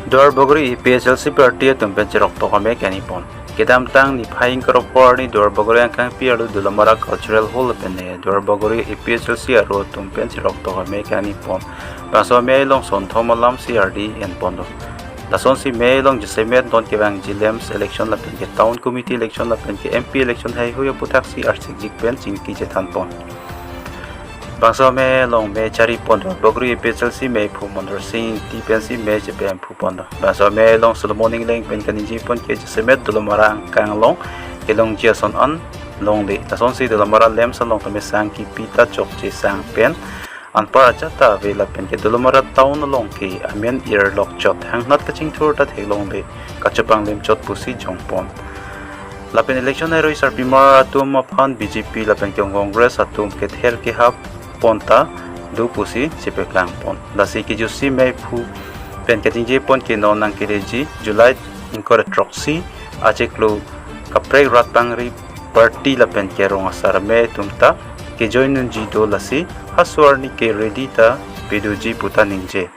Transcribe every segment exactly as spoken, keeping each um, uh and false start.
Duarbagori A P H L C party atum pen cheroktok amei kani pon. Kedamtang niphai ingkoi ra phli arni Duarbagori angkangpi arlo Dolamara Cultural Hall pen ne Duarbagori A P H L C aro atum pen cheroktok amei kani pon. Bangso amei along sonthom alam C R D en pon do. Lasonsi amei along jasemet non kevangji LAMPS election lapen ke town committee election lapen ke M P election heihui aputhaksi arsikjik pen chingki chethan pon. Bangso amei along amei chari pon Duarbagori A P H L C meiphu Mondor Sing Ingti pensi amei chepemphu pon do. Bangso amei along Solomon Engleng pen kaningje pon ke jasemet Dolamara angkang along kelongji ason an longle. Lasonsi Dolamara LAMPS along tame sang kipi ta chokche sang pen anpar ajat ta ave lapen ke Dolamara town along ke amen irlok chot, hangnat kachingthur ta theklongle, kachepanglim chot pusi jong pon. Lapen election heihui sarpimar atum aphan B J P lapen ke Congress atum kether kehap pon ta do pusi chepeklang pon. Lasi kejutsi meiphu pen kachingje pon ke non nangkeleji July ingkoi ra throksi achiklo kaprek rat pangri party lapen ke rong asar amei atum ta kejoin unji do, lasi halaso arni ke ready ta padoji pu ta ningje.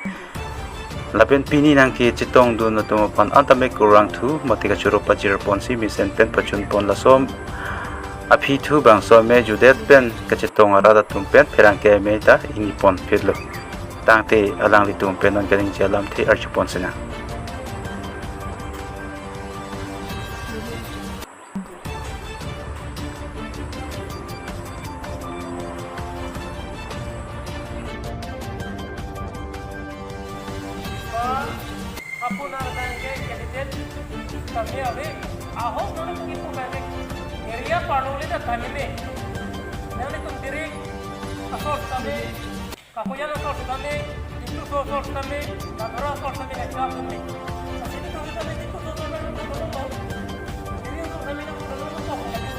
Lapen pini nangkechetongdun atum aphan an tame kurvangthu mate kachoro pajir ponsi mesen pen pachun pon, laso aphi thu bangso amei jutdet pen kachetong arat atum pen pherangke amei ta ingni pon phitlo. Tangte alanglitum pen non kaningje alamthe arju pon sinang. Apun arang ke candidate kami ave, ahok nang kipu kami area parlo le ta kami me. Nanglitum diri asor kami, Kakoyan asor kami, Dipluso asor kami, Ladora asor kami, Naga kami. Asini kami kami Dipluso asor kami, Dipluso asor kami, Dipluso asor kami, Dipluso asor kami,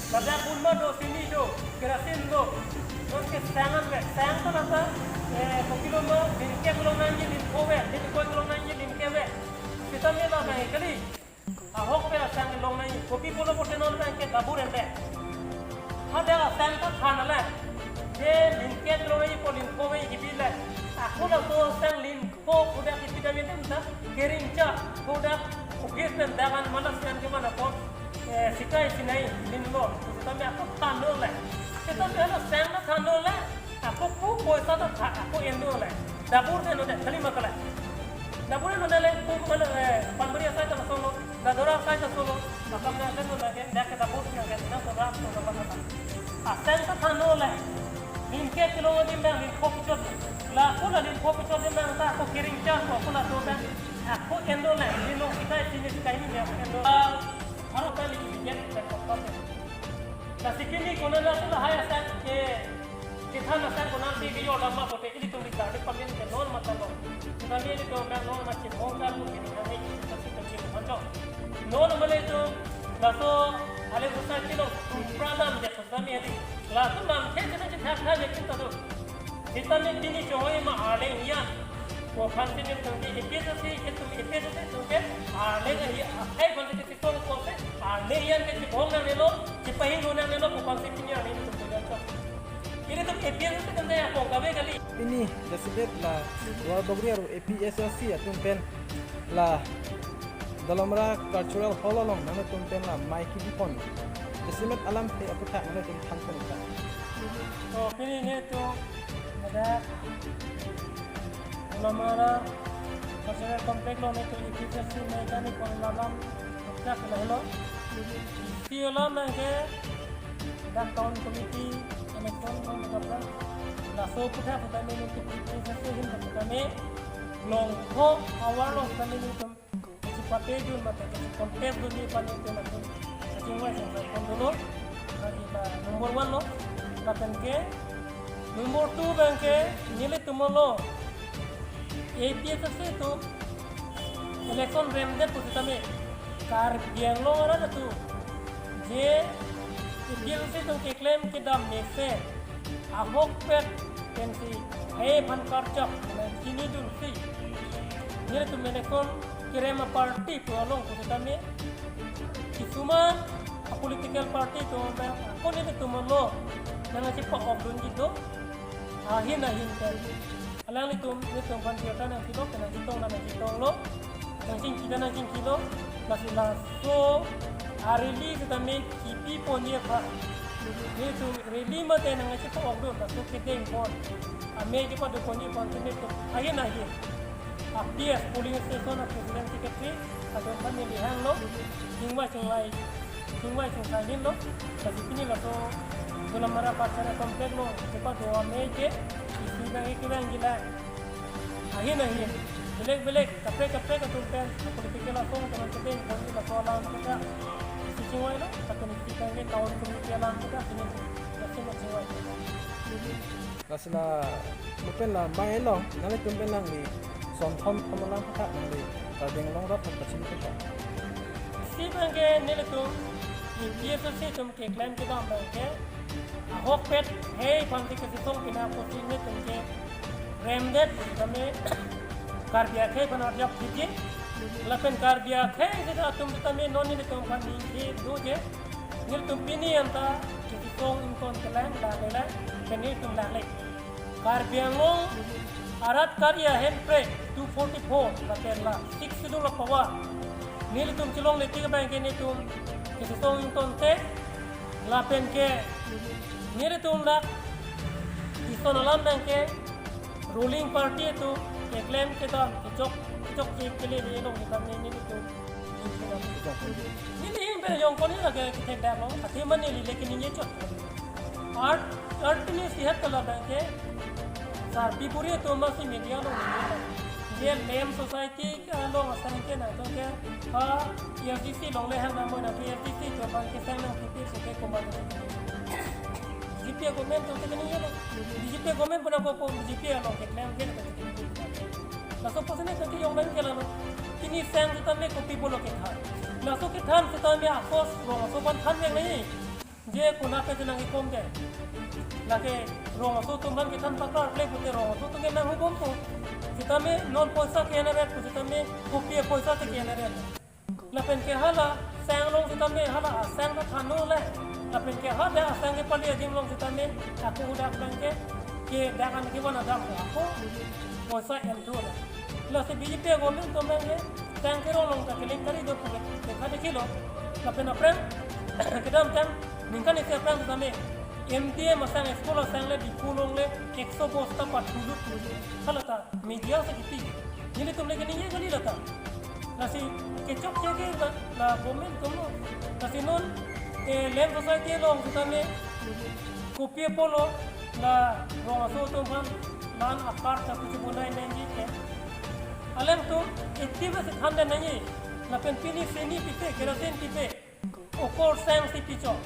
Ladak un ma do, sini do, kerasin do. Non ke sang an ve, sang ta nasa, eh, kokilo ma, lin kep long nangji, lin pho ve, lin koi long nangji, lin kep ve. Sitame la bang kali. Ahok pen asang long nangji, kopi pulo pote non bang ke dabur ende. Hadak asang ta than ale. Je lin kep long nangji po lin pho ve kipi le. Ako laso asang lin pho kodak kipi dam ende ta, kering cha, kodak, kugis pen dagan mana sian ke mana pon. Eh, sikai sinai, lin lo, sitame ako than dole. Sitame hala sang ta than dole, ako pu poisa ta tha, ako en dole. Dabur de no de, kali makale. Dabur no de le, pu mana, eh, Panbari asai ta solo, Ladora asai ta solo, apam na de no de, de ke dabur na de, na ko rak ko na ko. Asang ta than dole. Lin kep long adim bang, lin pho kichot. La ako la lin pho kichot adim bang ta, ako kering cha, ako la to bang. Ako en dole, lin long sikai sini sikai ni ako en dole. Aro kali bikin dan kotor. Lasi pini konat laso lahai asang ke, kethan asang konatsi kejor dam ma pote ilitum ri kali pamin ke non matalo. Kami ilitum bang non machin hong kapu kini kami kasi kami mancho. Non male tu laso ale society lo pradam de kami adi. Laso nam ke kita kita kita kita tu. Sitame pini choi ma arleng hiyan. Ko khan sini tungke A P H L C ke tum A P H L C tungke arleng hiyan. Akai kon ke tong ko se arleng hiyan ke chibong nangnelo, chipahingno nangnelo, ko khan sini arleng tum ke gancho. Ilitum A P H L C tungke ako kave kali. Pini jasemet la Duarbagori aro A P H L C atum pen la Dolamara Cultural Hall along nangtum pen la mei kipi pon. Jasemet alamthe aputhak nangtum than pon ta. To pini netum dak Dolamara Cultural Complex lo netum A P H L C mei kani pon alam aputhak lahelo. Isi alam nangke dak town committee election lo mutapra. Laso aputhak aputhak netum A P H L C ahin aputhak me Longthu awarlo kami nelitum kachipate dun mate kachi contest dunji aphan nelitum atum kachingvai chingvai pon dolo. Lagi la number one lo. Lapen ke number two abang ke nelitum lo A P H L C atum election remdet pusitame Karbi Anglong arat atum je A P H L C atum keklem kedam mesen ahokpet pensi hei aphan karjap mane chinidunsi nelitum election kerem aparty pu along pusitame kisuman a political party atum abang ako nelitum lo nangkachipa-ok dunji do ahin ahin pen. Alanglitum, nelitum aphan birta nangpilo, pen nangchetong nangchetonglo, nangchingki nangchinkilo, lasi laso a rally sitame kipi ponji aphan nelitum rally mate nangkachipa-ok dun, laso kedeng pon, amei kepadoponji aphan si nelitum ahin ahin a P S polling station a president secretary atum aphan neli hanglo, chingvai chingvai, chingvai chingvai ninlo, lasi pini laso Dolamara Pathsala complex lo kepado amei ke isi abang kevangji la ahin ahin belek belek kaprek kaprek atum pen a political asong teman kedeng ponji laso alam kita isi chingvailo, tapi isi abang ke town committee alam kita sini lasi ma chingvai. Lasi la, mo pen la mai lo, nanglitum pen nangli son thom thom alam aphuthak nangli Karbi Anglong arat aphan pachini aphuthak. Isi abang ke nelitum A P H L C atum keklem kedam abang ke ahokpet hei aphan si kachesong pina pusi nelitum keremdet sitame Karbi akhei aphan arjap thiji. Lapen Karbi akhei sita atum sitame non nelitum aphan ningje doje. Nelitum pini anta kachesong ingkon kelang laklele, pen nelitum lakle. Karbi Anglong arat kari ahempre two forty-four lapen la Sixth Schedule a-power nelitum chelongle tik abang ke nelitum kachesong ingtonte lapen ke nelitum dak ison alam abang ke ruling party atum keklem kedam kechok kechokche kelele along kedam nelitum. Neli him pen jongkon neli lake kethekdaklo, athema neli le keningje chot. Art, art pini sihat kala abang ke sarpi puri atum si media along ningje. Je Lem Society along asang ke nangtum ke ha A R D C along le hang namo na A R D C atum abang ke sang nangpipi puke komat. B J P government atum ke ningje lo. B J P government pu nangkokpo, B J P along keklem ke nangtum ke ningje. Laso pusi nelitum kejong abang ke lalo. Pini sang sitame kopi pulo kethan. Laso kethan sitame akos rong aso aphan thanvek nangji. Je konat pen nangkikom ke. Lake rong aso atum aphan kethan paklar kle pute rong aso atum ke nanghubompo. Sitame non poisa ke-en-et pu sitame kopi apoisa te ke-en-et. Lapen ke hala sang along sitame hala asang ta thanlo le. Lapen ke hala asang kepali adim along sitame ako hadak abang ke, ke dak an kevan adam ako poisa en-etlo. Lasi B J P government atum abang ke sang kerong along ta kelengkari do pu ke kade kilo. Lapen aphrang kedamtang ningkan isi aphrang sitame M T M asang, school asang le Diphu along le ekso bosta pathulut pu. Hala ta media si kipi. Nelitum le keningje kali lata. Lasi kechokche ke la, la government atumlo. Lasi non, eh, Lem Society along sitame kopi pulo la rong aso atum aphan lan apar ta kuchu bonai nangji ke. Alangtum active si than nangji. Lapen pini sini pipe, kerosene pipe. Okor sang si pichok.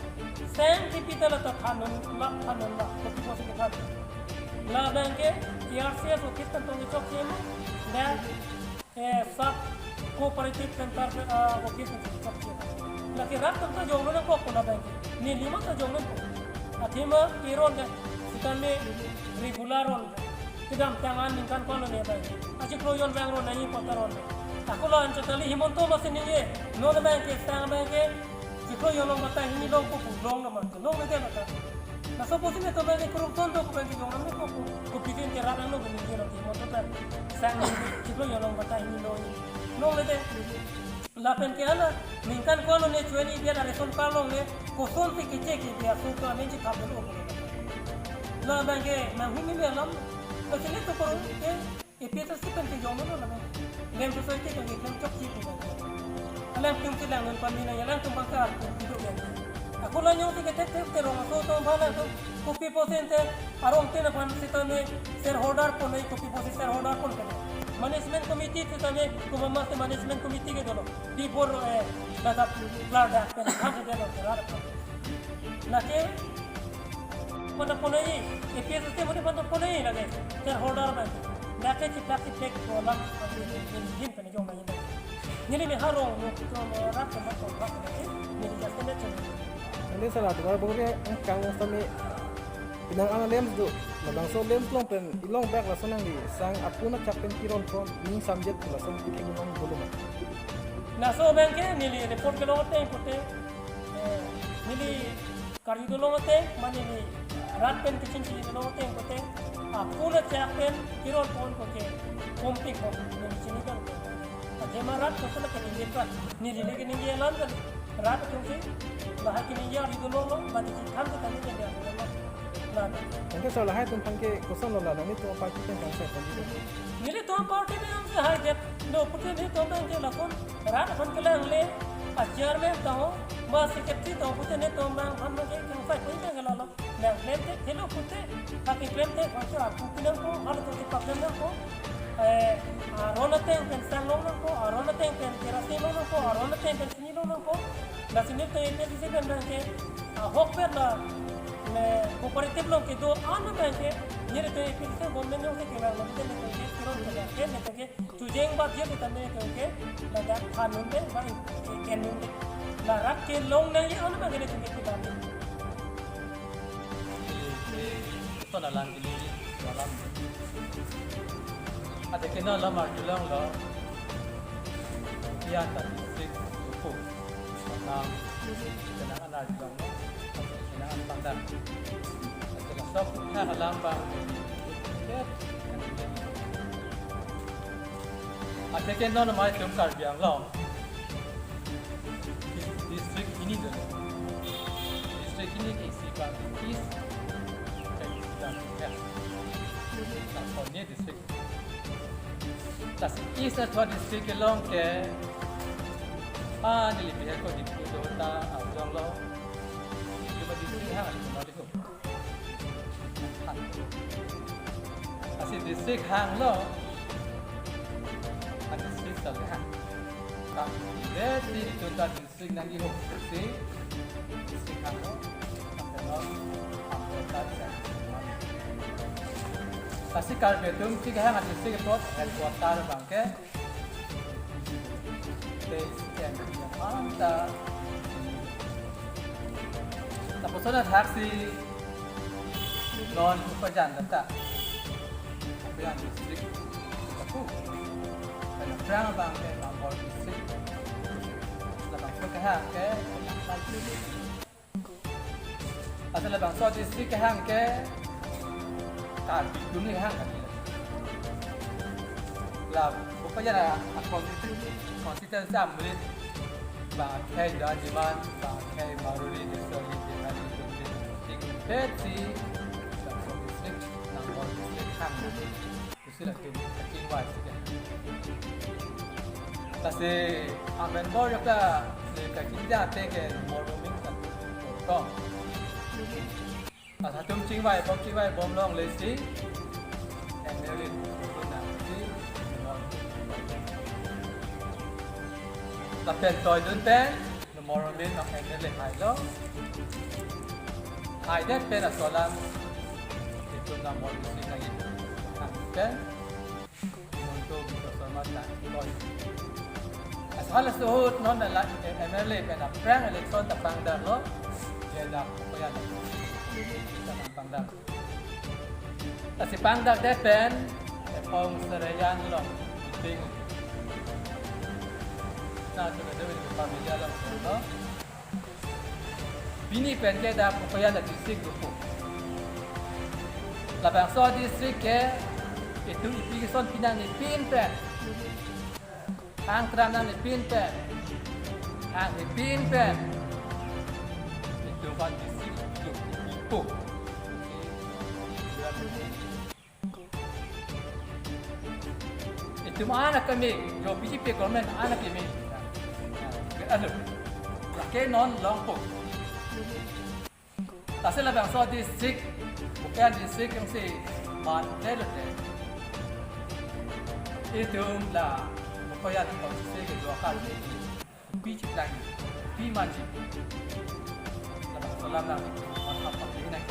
Sang si pita lata thannon la, thannon la, kopi pusi kethan. La abang ke A R C S office kantong kechokche ma. Da, eh, sub cooperative center, ah, office kechokche. Lake rat atum ta jonglo nangkok la abang ke. Neli ma ta jonglo nangkok. Athema keron ke sitame regular ron. Kedamtang an ningkan ko-an lo ne abang. Achiklo jon vangron nangji pu ta ron. Ako la anchot kali Himanta masi ningje. Non abang ke sang abang ke chiklo jon long batai hini longpo pu longlo ma. Longledet ma ta. Laso pusi nelitum abang ke corruption do pu abang ke jong nang ko pu. Kopi din ke rat angno ningje lo Himanta ta. Sang ningje chiklo jon long batai hini longji. Longledet. Lapen ke hala ningkan ko-an lo ne chueni dia ration card along ne kosonsi keche ke dia so ka amen chithap lo. La abang ke nanghumeme alam. Lasi nelitum poro ke A P H L C pen kejonglo la abang. Lem Society pen keklem chokche pu abang. Alangtum si langnon pame nangji, alangtum abang ke arpu pido ya. Ako la nyong si kethekthek ke rong aso atum aphan alangtum kopi pusi ente arong tin aphan sitame shareholder pon nangji, kopi pusi shareholder pon ke. Management committee tu tame kumama te management committee ke dolo. Di bor eh, dapat kelar dak pen ham ke dolo kelar. Lake mana ponai, A P S C mana mana ponai lake shareholder abang. Lake chiplak chiplek ko lam din pen jong mai. Neli me harong no to mo rat ke ma ko rat ke neli just me chong. Neli sala duar bore ang kang sami pinang ana lems do. Labangso lems along pen ilong bak lason nangli sang apun achak pen kiron pon ning samjet lason kithi nong bolo ma. Laso abang ke neli report kelong ateng pute, eh, neli karju dolong ateng, mane neli rat pen kechingki dolong ateng pute, apun achak pen kiron pon ko ke kompik ko neli chini kan ko. Athema rat ko sala ke neli rat, neli lagi neli alam kan. Rat atum si lahai ke neli ari dolong lo, mati si tham ke tani neli ari dolong lo. Nah, Anke sir, lahai atum aphan ke koson lo la, nanglitum party pen kangsai pon di? Nelitum party pen kangsai hai det. Do pute nelitum abang ke lason rat aphan kelang le, a chairman ta ho, ma secretary ta ho, pute nelitum abang aphan ke kangsai pon ke lalo. Nang klem te thelo pute, ta ke klem te pon ke apu pinang ko, hal to ke paklem nang ko. Eh, aron ateng pen sang long nang ko, aron ateng pen kerasi long nang ko, aron ateng pen sini long nang ko. Lasi nelitum A P S C pen abang ke, ahok pen la, me cooperative along kedo an abang ke, nelitum A P S C government along ke kevang lo, nelitum ke kiron ke ke, nelitum ke chujeng ba dia kita nelitum ke, ladak than un de, ba in, in un de. La rat kelong nangji an abang ke nelitum ke kiban de. Ton alang kini alam. Ada kena lamar julang lo. Kian ta district lupu. Nam kena anar julang lo. Kena an pandang. Ada la sok ha alam bang. Ada kena nama itum Karbi Anglong. District hini dolo. District hini ke isi abang East. Ke isi abang West. Lason ne district. Lasi East athua district kelong ke, ah, neli pihek ko Diphu do ta arjong lo. Lima district hang, lima district. Lasi district hang lo. A district ta le hang. Kam le ti tun ta district nangji ho. Si district hang lo. Sampai lo, sampai ta, sa. Lasi Karbi atum chikehang a district apot headquarter abang ke. Base camp yang anta. Lapuson athaksi non Bokajan ta. Bokajan district. Lapu. Pen aphrang abang ke Nambol district. Labangso kehang ke Nambol district. Asal labangso district kehang ke Karbi atum kehang kali. La Bokajan a constituency, constituency amrit ba khei da jiman ba khei Marwari, Deshwari, Bihari, Bengali, Singh, Besi, labangso district, Nambol district hang. Isi latum kachingvai si ke. Lasi amen bor jok ta le kachingja te ke mor boming ta tong. Lasi atum chingvai bom chingvai bom longle si M L A na si mor. Lapen toidun pen Nambol amen nang M L A hailo. Haidet pen asolam itum Nambol district nangji. Kan pen Himanta Biswa Sarma ta koi. Asal suhut non la M L A pen aphrang election ta pangdar lo. Jeda koya na. Kita nang pangdar. Lasi pangdakdet pen, eh, Pong Serayan along, meeting. Na, tu ada di Pamilya along, no? Pini pen ke dak Bokajan district lupu. Labangso district ke, itum ipi keson pinang ni pin pen. Ang tram nang ni pin pen. Ang ni pin pen. Itum aphan district itum ipo. Itum anak kami, jo B J P government anak kami. Anu, lake non longpo. Lasi labangso district, Bokajan district yang si man delo te. Itum la Bokojan constituency kedo akar ni pi chiklang, pi manji. Labangso alam nang, on hap hap ni nang.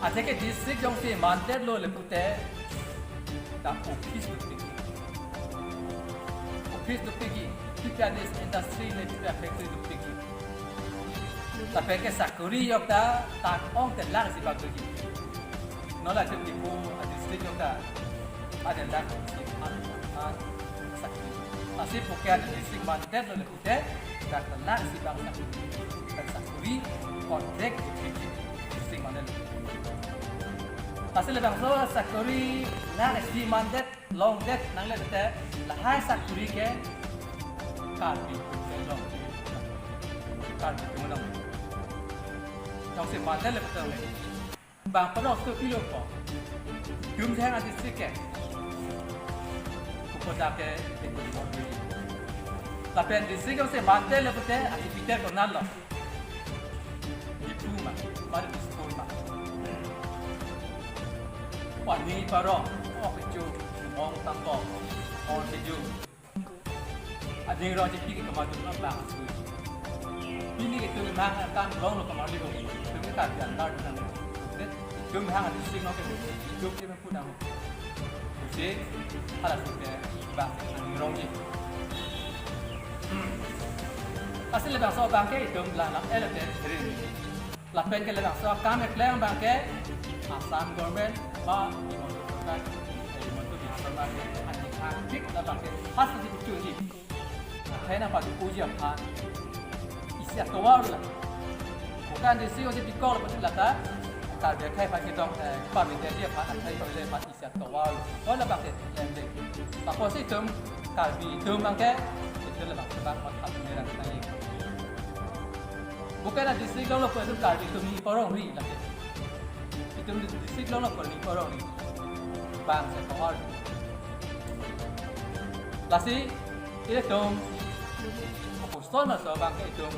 Athe ke district jongsi mandetlo le pute, ta office dopikji. Office dopikji, P P R D C industry le P P R factory dopikji. Lapen ke sakori yok ta, tang-ong te lakh isi bak doji. Non la Diphu a district yok ta, ada lakh isi an an sakori. Lasi Bokajan district mandetlo le pute, ta lakh isi bak sakori. Bak sakori, contract dopikji, district mandetlo. Lasi labangso sakori lakh isi mandet longdet nangle te, lahai sakori ke Karbi atum kelong. Karbi atum long. Jongsi mandet le te, bang parok tu pilo ko. Dum jang a district ke. Kupoda ke ikut mo. Lapen district jongsi mandet le pute, aki Peter ko nalo. Diphu ma, mari Dispur ma. Pani parong, oh keju, mong tangko, oh keju. Ading rong jeki ke kemadu na bang. Pini ke tu memang akan rong lo kemadu lo. Tu kita biar lar dengan. Itu memang ada sing oke. Itu dia pun dah. Oke, hala sudah bang, ani rong ji. Lasi labangso abang ke itum lang lang, eh, late rin. Lapen ke labangso akam keklem abang ke Assam government ba Himanta Sarkar, eh, Himanta Biswa Sarma ke ani thang tik labang ke has di tuji. Akhai nangpadu uji aphan isi atovar la. Bukan di si uji bikol betul lata. Karbi akhai aphan kedong, eh, pamit dia aphan, akhai pamit dia aphan isi atovar la. Oh, labang ke lende. Apotsi itum Karbi atum abang ke, itum labang ke bang mat hap merang nai. Bukan a district along lo itum Karbi atum ni porong ri lagi. Itum district along lo ni porong ri. Bang se atovar. Lasi, itum, fokus ton na so abang ke itum,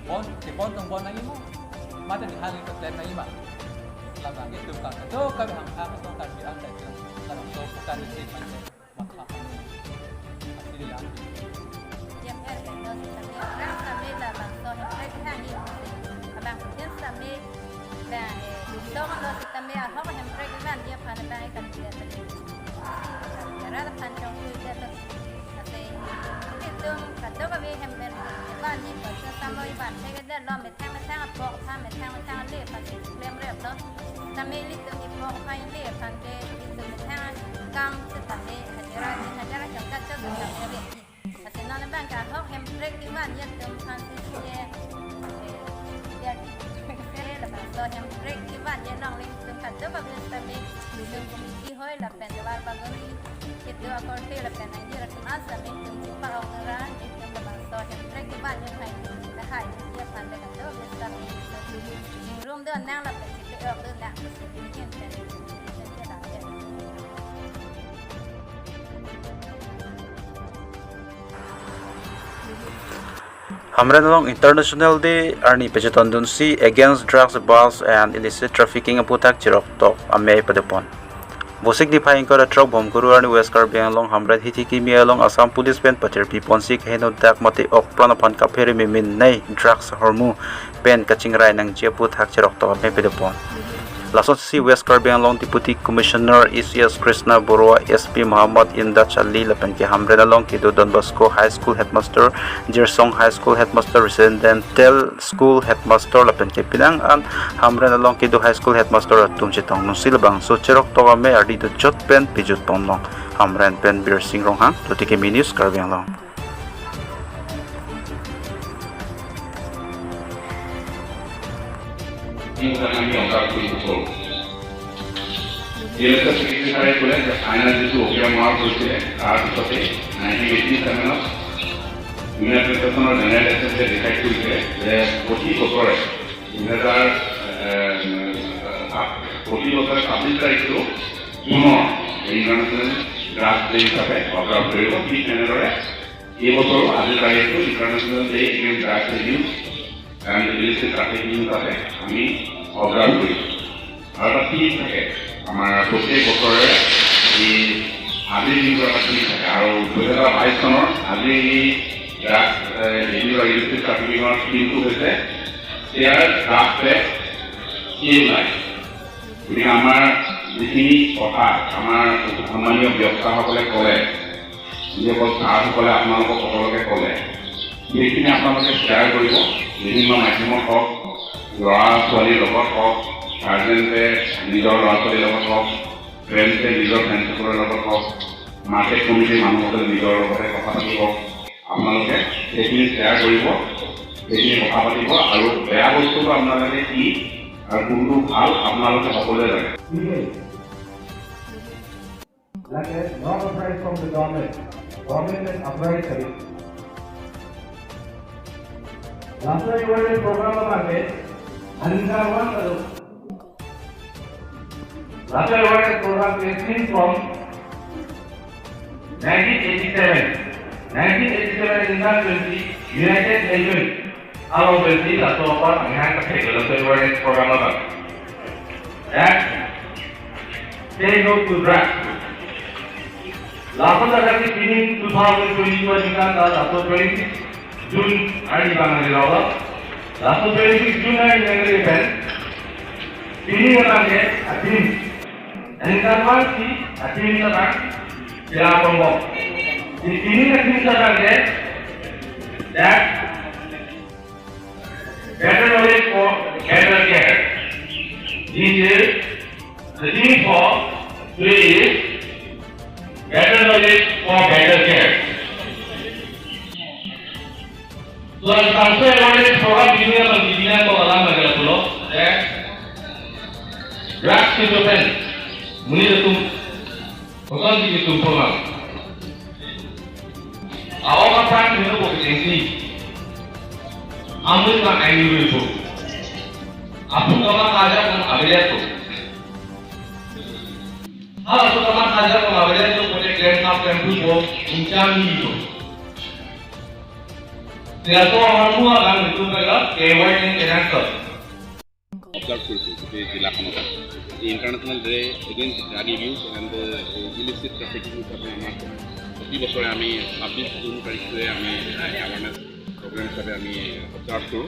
bon, ke bon tong bon nangji ma. Mate ni hal ni paten nangji ma. Labang ke itum ka, to ka hang hang to Karbi an ta itum, labang to bukan district an ta. Matha. Asli ya. Yang er kan dos kami orang kami labangso hemprek hang ni. Abang kutin kami bang, eh, dusong lo si kami ahok hemprek ivan dia aphan bang ikan dia tadi. Kami rara aphan chongkui dia tu. Ate itum kadokave hemprek ivan ni, pasu samlo ivan thek dia lo, methang methang apok aphan, methang methang ale aphan si klem rep lo. Kami ilitum ipok aphan ile aphan ke itum methang akam setame hajira, hajira chongkat chok setame rep. Ate non abang ke ahok hemprek ivan ya itum aphan si ke, eh, dia ke labangso hemprek ivan ya longle itum kadokave setame, itum komiti hoi lapen tovar bagori, kedo akorte lapen nangjir atum an setame itum chipa-ok ra, itum labangso hemprek ivan ya hai, hai dia aphan le kadokave setame itum jingrum do nang lapen chipa-ok do nang, pusi itum pen itum ke dam. Hamren along International Day arni pachetongdunsi Against Drugs, Bus and Illicit Trafficking aputhak chiroktok amei padopon. Vosik niphai ingkoi ra throk Bhomkuru arni West Karbi Anglong Hamren Hithikimi along Assam Police pen patirpi ponsi kaheno dak mate okpran aphan kaphere memin nei drugs ahormu pen kachingrai nangji aputhak chiroktok amei padopon. Lasonsi West Karbi Anglong Deputy Commissioner E C S Krishna Baruah, S P Muhammad Imdad Ali lapen ke Hamren along kedo Don Bosco High School Headmaster, Jirsong High School Headmaster, Residential School Headmaster lapen ke penang an Hamren along kedo High School Headmaster atum chetongdunsi labangso chiroktok amei ardi dojot pen pejut ponlong. Hamren pen Birsing Ronghang, Lotikimi News, Karbi Anglong. Yung kanang yung kapit ko. Di election secretary ko le, final jitu okia mark hoise, tar pisote, nineteen eighty seven ot, United States ot General Assembly decide korise, je proti bosore, দুহেজাৰ, এ, আঠ, প্ৰতি বছৰে ছাব্বিছ তাৰিখটো পুনৰ International Drugs Day হিচাপে অবজাৰ্ভ কৰিব। ঠিক তেনেদৰে এই বছৰো আজিৰ তাৰিখটো International Day Against Drugs Abuse and Illicit Trafficking হিচাপে আমি অবজাৰ্ভ কৰিছোঁ। আৰু এটা থিম থাকে, আমাৰ প্ৰত্যেক বছৰে এই আজিৰ দিনটো এটা থিম থাকে। আৰু দুহেজাৰ বাইছ চনৰ আজি এই ড্ৰাগছ, এ, এই দিনটো ইলিচিট ট্ৰাফিকিঙৰ থিমটো হৈছে share drugs back, save life. গতিকে আমাৰ যিখিনি কথা আমাৰ সন্মানীয় বক্তাসকলে ক'লে, যিসকল ছাৰসকলে আপোনালোকক সকলোকে ক'লে, সেইখিনি আপোনালোকে শ্বেয়াৰ কৰিব। বিভিন্ন মাধ্যমত হওক, ল'ৰা ছোৱালীৰ লগত হওক, গাৰ্জেনে নিজৰ ল'ৰা ছোৱালীৰ লগত হওক, ফ্ৰেণ্ডছে নিজৰ ফ্ৰেণ্ডসকলৰ লগত হওক, মাৰ্কেট কমিটিৰ মানুহসকলে নিজৰ লগতে কথা পাতিব। আপোনালোকে সেইখিনি শ্বেয়াৰ কৰিব, সেইখিনি কথা পাতিব আৰু বেয়া বস্তুটো আপোনালোকে কি আৰু কোনটো ভাল আপোনালোকে সকলোৱে জানে। Like a not authorized from the government, government is authorized. Laso awareness program abangke aningkan one baru. Laso awareness program ke since from nineteen eighty-seven. Nineteen eighty-seven aningkan twenty United Nations along twenty laso apar aningkan kathek laso awareness program abang. That say no to drugs. Laso tangka ke pini two thousand twenty-two aningkan ta laso twenty-six June arni abang nangli rolo. Laso twenty-six June arni nangli pen pini abang ke a-theme. Aningkan one si a-theme ta tang sila pembok. Di pini a-theme ta tang ke that better knowledge for better care. This is the theme for today is better knowledge for better care. So, ang tangso awareness program ini ang pagbibilang ko alam lagi pulo, eh? Drugs ke dopen, muni datum, bukan di datum program. Awak apa yang dulu buat ini? Amun ma ayu ibu. Apu kama kaja kong abeliat tu. Hal apu kama kaja kong abeliat tu punya grand cup tempu bo uncam ni ibu. Tidak tahu orang tua kan itu mereka kewai yang kenal. Observe কৰিছোঁ গোটেই জিলাখনত। আজি international day against drug use and ইলিচিট ট্ৰাফিকিং হিচাপে আমাৰ প্ৰতি বছৰে আমি ছাব্বিছ জুন তাৰিখটোৱে আমি এৱাৰনেছ প্ৰগ্ৰেম হিচাপে আমি অবজাৰ্ভ কৰোঁ।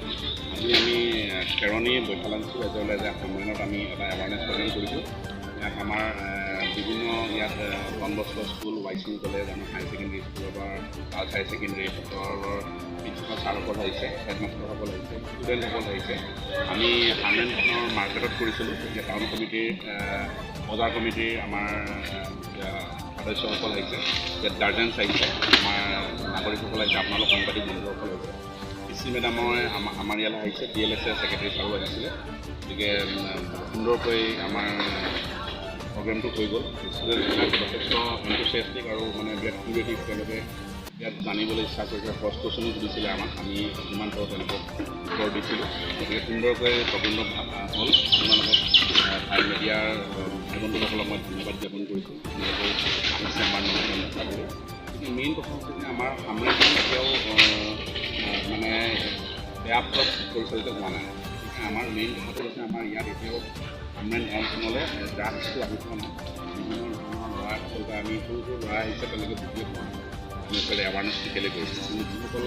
আজি আমি, আহ, খেৰণি, বৈঠালাংচি এজ ৱেল এজ হামৰেঙত আমি এটা এৱাৰনেছ প্ৰগ্ৰেম কৰিছোঁ। ইয়াত আমাৰ, আহ, বিভিন্ন ইয়াত, আহ, ডন বস্কো স্কুল, ৱাইচিং কলেজ, আমাৰ হায়াৰ ছেকেণ্ডেৰী স্কুলৰ পৰা গাৰ্লছ হায়াৰ ছেকেণ্ডেৰী সকলৰ প্ৰিন্সিপাল ছাৰসকল আহিছে, হেডমাষ্টাৰসকল আহিছে, ষ্টুডেণ্টসকল আহিছে। আমি হামৰেঙৰ মাৰ্কেটত কৰিছিলোঁ, গতিকে টাউন কমিটিৰ, আহ, বজাৰ কমিটিৰ আমাৰ, আহ, সদস্যসকল আহিছে, ইয়াত গাৰ্জেনছ আহিছে, আমাৰ নাগৰিকসকল আহিছে, আপোনালোক সাংবাদিক বন্ধুসকল আহিছে। পি চি মেডামৰ আমাৰ, আমাৰ ইয়ালৈ আহিছে, ডি এল এছ এ ছেক্ৰেটাৰী ছাৰো আহিছিলে। গতিকে, উম, সুন্দৰকৈ আমাৰ প্ৰগ্ৰেমটো হৈ গ'ল। ষ্টুডেণ্টছবিলাক যথেষ্ট এনথুছিয়াষ্টিক আৰু মানে বিৰাট ক্ৰিয়েটিভ। তেওঁলোকে ইয়াত জানিবলৈ ইচ্ছা কৰিছে, ফাৰ্ষ্ট কুৱেশ্যনো সুধিছিলে আমাক, আমি যিমান পাৰোঁ তেওঁলোকক উত্তৰ দিছিলোঁ। গতিকে সুন্দৰকৈ প্ৰগ্ৰেমটো ভা-, হ'ল। আপোনালোকক, আহ, ভাই মিডিয়াৰ, আহ, ভাই বন্ধুসকলক মই ধন্যবাদ জ্ঞাপন কৰিছোঁ। আপোনালোকে আহিছে আমাৰ নিমন্ত্ৰণ ৰক্ষা কৰি। গতিকে মেইন কথা হৈছে যে আমাৰ হামৰেংখন এতিয়াও, আহ, আহ, মানে বেয়া পথত পৰিচালিত হোৱা নাই। গতিকে আমাৰ মেইন কথাটো হৈছে আমাৰ ইয়াত এতিয়াও হামৰেং টাউনখনলৈ ড্ৰাগছটো আহি পোৱা নাই। বিভিন্ন ধৰণৰ ল'ৰা আচলতে আমি সৰু সৰু ল'ৰা আহিছে, তেওঁলোকে বুজিয়ে পোৱা নাই আমি আচলতে এৱাৰনেছটো কেলৈ কৰিছোঁ। কিন্তু যিসকল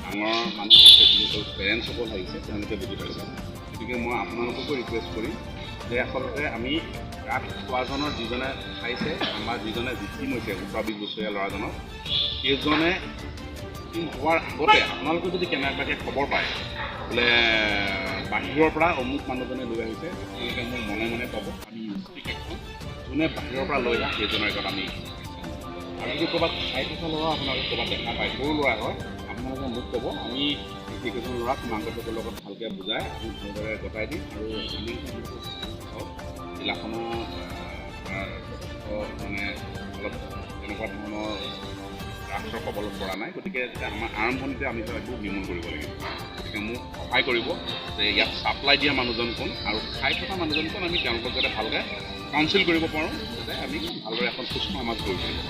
ডাঙৰ মানুহ আহিছে, যিসকল পেৰেণ্টছসকল আহিছে, তেওঁলোকে বুজি পাইছে। গতিকে মই আপোনালোককো ৰিকুৱেষ্ট কৰিম যে আচলতে আমি ড্ৰাগছ খোৱাজনৰ যিজনে খাইছে, আমাৰ যিজনে ভিক্টিম হৈছে ওঠৰ বিশ বছৰীয়া ল'ৰাজনৰ, সেইজনে ভিক্টিম হোৱাৰ আগতে আপোনালোকে যদি কেনেবাকৈ খবৰ পায় বোলে বাহিৰৰ পৰা অমুক মানুহজনে লৈ আহিছে, আপোনালোকে মোক মনে মনে ক'ব। আমি ষ্ট্ৰিক্ট একশ্যন, যোনে বাহিৰৰ পৰা লৈ আহে সেইজনৰ আগত আমি একশ্যন। আৰু যদি ক'ৰবাত খাই থকা ল'ৰা আপোনালোকে ক'ৰবাত দেখা পায়, সৰু ল'ৰা হয়, আপোনালোকে মোক ক'ব। আমি সেইকেইজন ল'ৰাক মাক বাপেকৰ লগত ভালকৈ বুজাই আমি ভালদৰে গতাই দিম। আৰু আমি জিলাখনো, আহ, আমাৰ যথেষ্ট মানে অলপ তেনেকুৱা ধৰণৰ ড্ৰাগছৰ কবলত পৰা নাই। গতিকে এতিয়া আমাৰ আৰম্ভণিতে আমি এইবোৰ নিৰ্মূল কৰিব লাগিব। গতিকে মোক সহায় কৰিব যে ইয়াত ছাপ্লাই দিয়া মানুহজন কোন আৰু খাই থকা মানুহজন কোন, আমি তেওঁলোকক যাতে ভালকৈ কাউন্সিল কৰিব পাৰোঁ, যাতে আমি ভালদৰে এখন সুস্থ সমাজ গঢ়ি তুলিব পাৰোঁ।